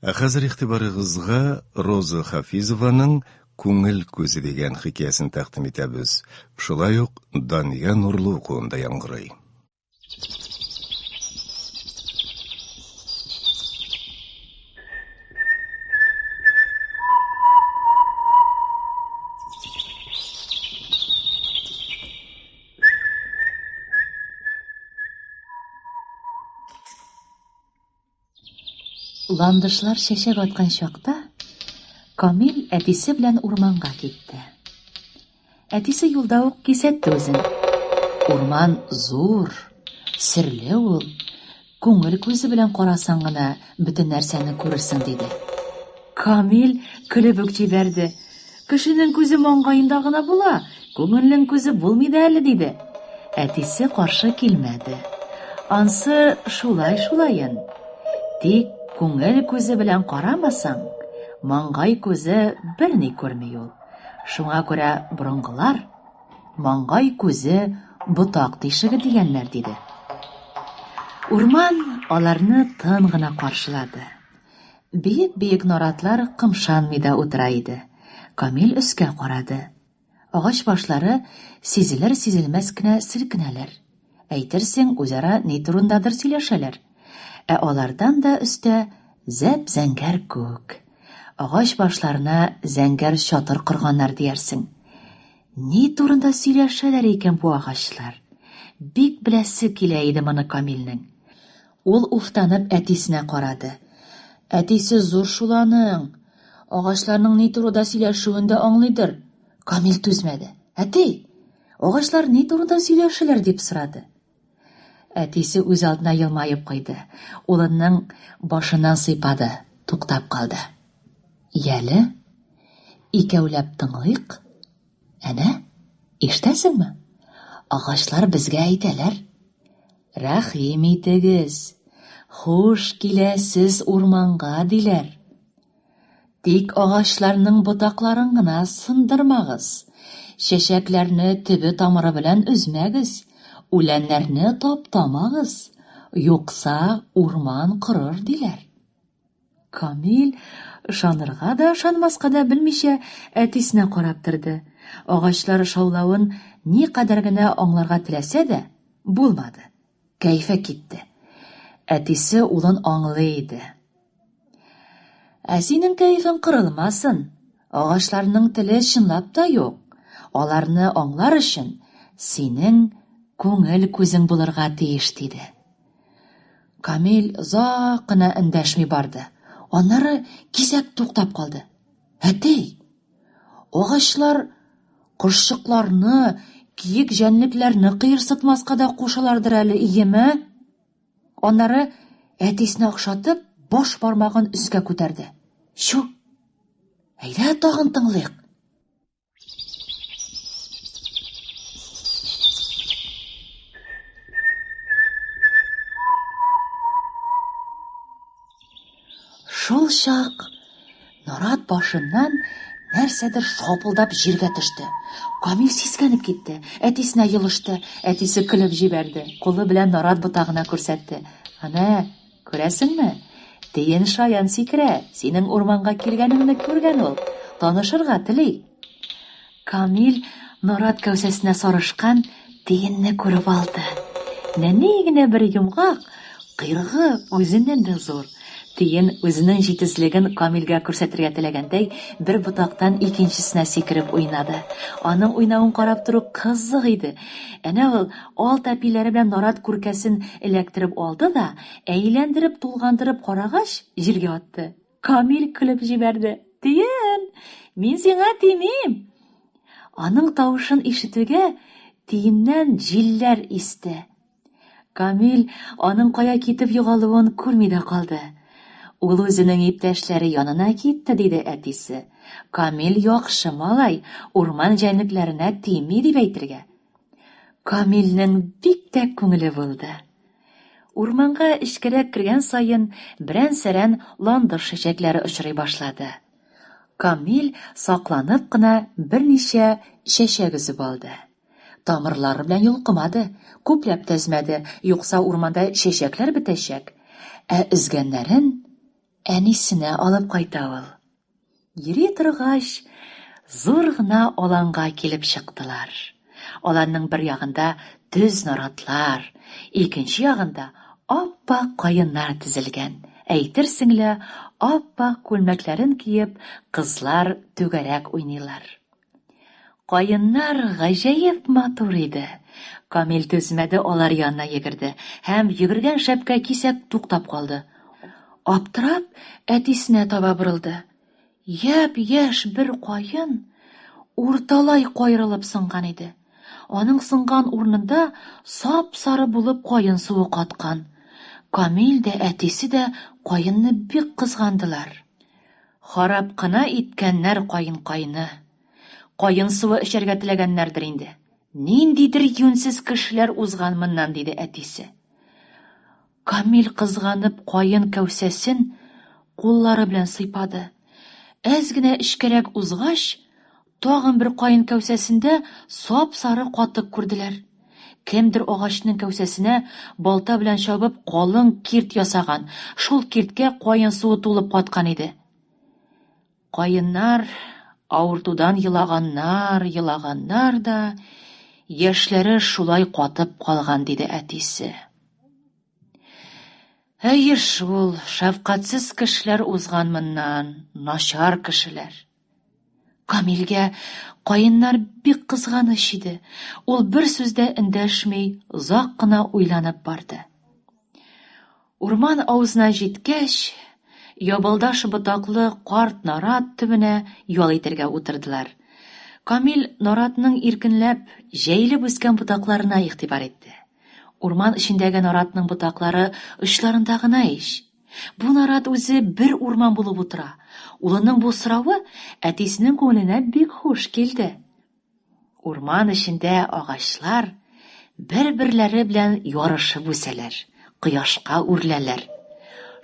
Ә хәзер игътибарыгызга Роза Хафизованың Күңел күзе дигән хикәясен тәкъдим итәбез. Шулай ук Дания Нурлы укуында яңгырый. Ландышлар чәчәк аткан чакта Камил әтисе белән урманга китте. Әтисе юлда ук кисәтте үзен. Урман зур, серле ул. Күңел күзе белән карасаң гына бөтен нәрсәне күрерсең, диде. Камил көлеп үк җибәрде. Кешенең күзе маңгаенда гына була, күңелнең күзе булмый да әле, диде. Әтисе каршы килмәде. Ансы шулай шулаен. Тик күңел күзе белән карамасаң, маңгай күзе берни күрми ул. Шуңа күрә борынгылар, маңгай күзе ботак тишеге дигәннәр, диде. Урман аларны тын гына каршылады. Биек-биек наратлар кымшанмый да утыра иде. Камил өскә карады. Агач башлары сизелер-сизелмәс кенә селкенәләр. Әйтерсең, үзара ни турындадыр сөйләшәләр. Ә алардан да өстә зәп-зәңгәр күк. Агач башларына зәңгәр чатыр корганнар диярсең. Ни турында сөйләшәләр икән бу агачлар? Бик беләсе килә иде моны Камилнең. Ул уфтанып әтисенә карады. Әтисе зур шул аның. Агачларның ни турыда сөйләшүен дә аңлыйдыр. Камил түзмәде. Әти, агачлар ни турыда сөйләшәләр дип сорады. Әтисе үз алдына елмаеп куйды. Улының башыннан сыйпады, туктап калды. Яле, икәүләп тыңлыйк. Әнә, ишетәсеңме? Агачлар безгә әйтәләр. Рәхим итегез, хуш киләсез урманга, диләр. Тик агачларның ботакларын гына сындырмагыз, чәчәкләрне төбе-тамыры белән өзмәгез, үләннәрне таптамагыз, юкса урман корыр, диләр. Камил, ышанырга да, ышанмаска да белмичә, әтисенә карап торды. Агачлар шаулавын никадәр генә аңларга теләсә дә, булмады. Кәефе китте. Әтисе улын аңлый иде. Ә синең кәефең кырылмасын. Агачларның теле чынлап та юк. Аларны аңлар өчен синең күңел күзең булырга тиеш, диде. Камил озак кына эндәшми барды. Аннары кисәк туктап калды. Әти, агачлар кошчыкларны, киек җәнлекләрне кыерсытмаска да кушалардыр әле, иеме? Аннары әтисенә охшатып, баш бармагын өскә күтәрде. Чү! Әйдә тагын тыңлыйк. Шул чак нарат башыннан нәрсәдер шапылдап җиргә төште. Камил сискәнеп китте, әтисенә елышты. Әтисе көлеп җибәрде, кулы белән нарат ботагына күрсәтте. Әнә, күрәсеңме? Тиен шаян сикерә, синең урманга килгәнеңне күргән ул, танышырга тели. Камил нарат кәүсәсенә сарышкан тиенне күреп алды. Нәни генә бер йомгак, койрыгы үзеннән дә зур. Тиен үзенең җитезлеген Камилгә күрсәтергә теләгәндәй, бер ботактан икенчесенә сикереп уйнады. Аның уйнавын карап тору кызык иде. Әнә ул ал тәпиләре белән нарат күркәсен эләктереп алды да, әйләндереп-тулгандырып карагач, җиргә атты. Камил көлеп җибәрде. Тиен, мин сиңа тимим! Аның тавышын ишетүгә, тиеннән җилләр исте. Камил аның кая китеп югалуын күрми дә калды. Ул үзенең иптәшләре янына китте, диде әтисе. Камил яхшы малай, урман җәнлекләренә тими дип әйтергә. Камилнең бик тә күңеле булды. Урманга эчкәрәк кергән саен берән-сәрән ландыш чәчәкләре очрый башлады. Камил сакланып кына берничә чәчәк өзеп алды. Тамырлары белән йолкымады, күпләп тә өзмәде, юкса урманда чәчәкләр бетәчәк. Ә өзгәннәрен әнисенә алып кайта ул. Йөри торгач, зур гына аланга килеп чыктылар. Аланның бер ягында төз наратлар, икенче ягында ап-ак каеннар тезелгән. Әйтерсең лә, ап-ак күлмәкләрен киеп, кызлар түгәрәк уйныйлар. Каеннар гаҗәеп матур иде. Камил түзмәде, алар янына йөгерде һәм йөгергән шәпкә кисәк туктап калды. Аптырап, әтисенә таба борылды. Япь-яшь бер каен урталай каерылып сынган иде. Аның сынган урынында сап-сары булып каен суы каткан. Камил дә, әтисе дә каенны бик кызгандылар. Харап кына иткәннәр каенкайны. Каен суы эчәргә теләгәннәрдер инде. Ниндидер юньсез кешеләр узган моннан, диде әтисе. Камил кызганып каен кәүсәсен куллары белән сыйпады. Әз генә эчкәрәк узгач, тагын бер каен кәүсәсендә сап-сары катык күрделәр. Кемдер агачның кәүсәсенә балта белән чабып калын кирт ясаган, шул кирткә каен суы тулып каткан иде. Каеннар авыртудан елаганнар, елаганнар да, яшьләре шулай катып калган, диде әтисе. Әйе шул, шәфкатьсез кешеләр узган моннан, начар кешеләр. Камилгә каеннар бик кызганыч иде. Ул бер сүз дә эндәшми, озак кына уйланып барды. Урман авызына җиткәч, ябалдаш ботаклы карт нарат төбенә ял итәргә утырдылар. Камил наратның иркенләп, җәелеп үскән ботакларына игътибар итте. Урман эчендәге наратның ботаклары очларында гына ич. Бу нарат үзе бер урман булып утыра. Улының бу соравы әтисенең күңеленә бик хуш килде. Урман эчендә агачлар бер-берләре белән ярышып үсәләр, кояшка үрләләр.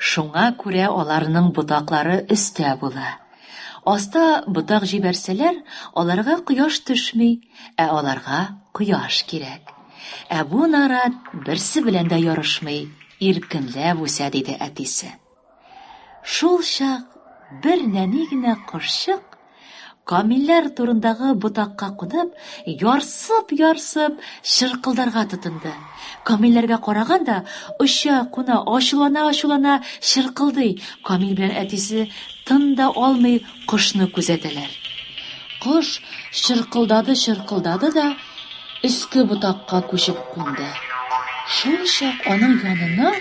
Шуңа күрә аларның ботаклары өстә була. Аста ботак җибәрсәләр, аларга кояш төшми, ә аларга кояш кирәк. Ә бу нарат берсе белән дә ярышмый, иркенләп үсә, диде әтисе. Шул чак бер нәни генә кошчык Камилләр турындагы ботакка кунып, ярсып-ярсып чыркылдарга тотынды. Камилләргә караган да, оча, куна, ачулана-ачулана чыркылдый. Камил белән әтисе тын да алмый кошны күзәтәләр. Кош чыркылдады-чыркылдады да, өске ботакка күчеп кунды. Шул чак аның янына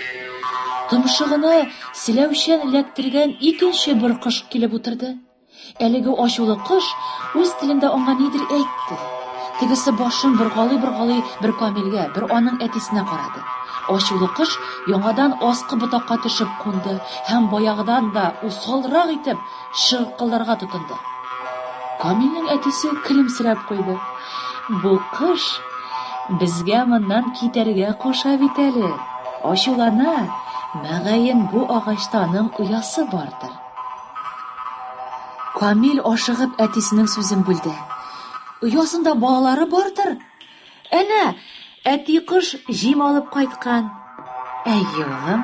томшыгына селәүчән эләктергән икенче бер кош килеп утырды. Әлеге ачулы кош үз телендә аңа нидер әйтте. Тегесе башын боргалый-боргалый бер Камилгә, бер аның әтисенә карады. Ачулы кош яңадан аскы ботакка төшеп кунды һәм баягыдан да усалрак итеп чыркылдарга тотынды. Камилнең әтисе көлемсерәп куйды. Бу кош безгә моннан китәргә куша бит әле. Ачулана, мөгаен, бу агачта аның оясы бардыр. Камил ашыгып әтисенең сүзен бүлде. Оясында балалары бардыр. Әнә, әти кош җим алып кайткан. Әйе, улым.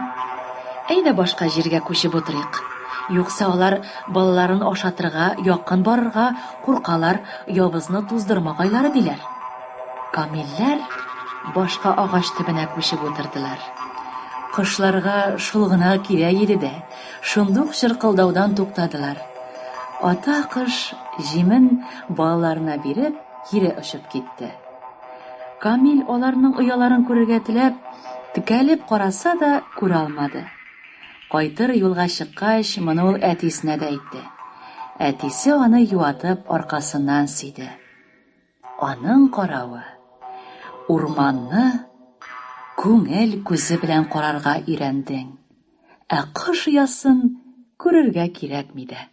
Әйдә башка җиргә күчеп утырыйк. Юкса алар балаларын ашатырга якын барырга куркалар, оябызны туздырмагайлары диләр. Камилләр башка агач төбенә күчеп утырдылар. Кошларга шул гына кирәк иде дә. Шундук чыркылдаудан туктадылар. Ата кош, җимен балаларына биреп, кире очып китте. Камил аларның ояларын күрергә теләп, текәлеп караса да, күрә алмады. Кайтыр юлга чыккач, моны ул әтисенә дә әйтте. Әтисе аны юатып, аркасыннан сөйде. Аның каравы, урманны күңел күзе белән карарга өйрәндең. Ә кош оясын күрергә кирәкми дә.